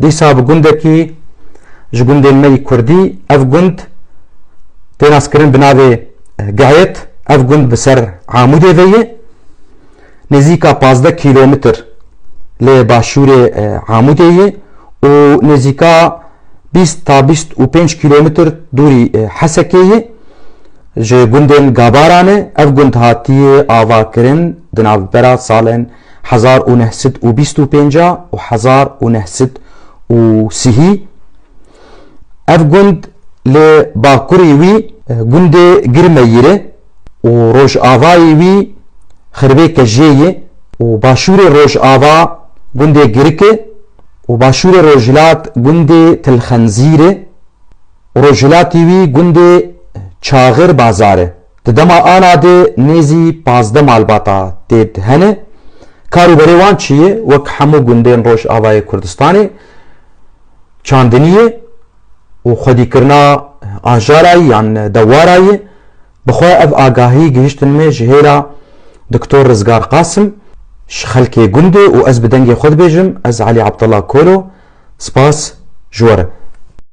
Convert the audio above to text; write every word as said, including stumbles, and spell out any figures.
Dîsa bi gundekî ji gundên me yî kurdî, ev gund tê naskirin bi navê Gayet. Ev gund bi ser Amûdê ve ye. Nêzîka pazdeh kîlometr li başûrê, e, Amûdê ye û nêzîka bîst ta bîst û pênc kîlometr dûrî, e, Hesekê ye. Ji gundên Gabaran e. Ev gund hatiye avakirin di navbera salên hezar û neh sed û bîst û pênc û hezar û neh sed û sî. Ev gund li bakurê wî, e, gundê Girmeyîr e û rojavayê wî Xirbê Kejê ye û başûrê rojava gundê Girik e û başûrê rojhilat gundê Tilxenzîr e û rojhilatê wî gundê Çaxir Bazar e. Di dema ana de nêzî pazdeh malbata tê de hene. Kar û berê wan çi ye? Wek hemû gundên Rojavayê Kurdistanê çandiniyê û xwedîkirina ajarayî yan dewarayî. Bi xwe ev agahî gihiştin me ji hêla Doktor Rizgar Qasim, ji xelkê gundê û ez bi dengê xwe dibêjim, ez Elî Abdullah Kolo, spas ji we re.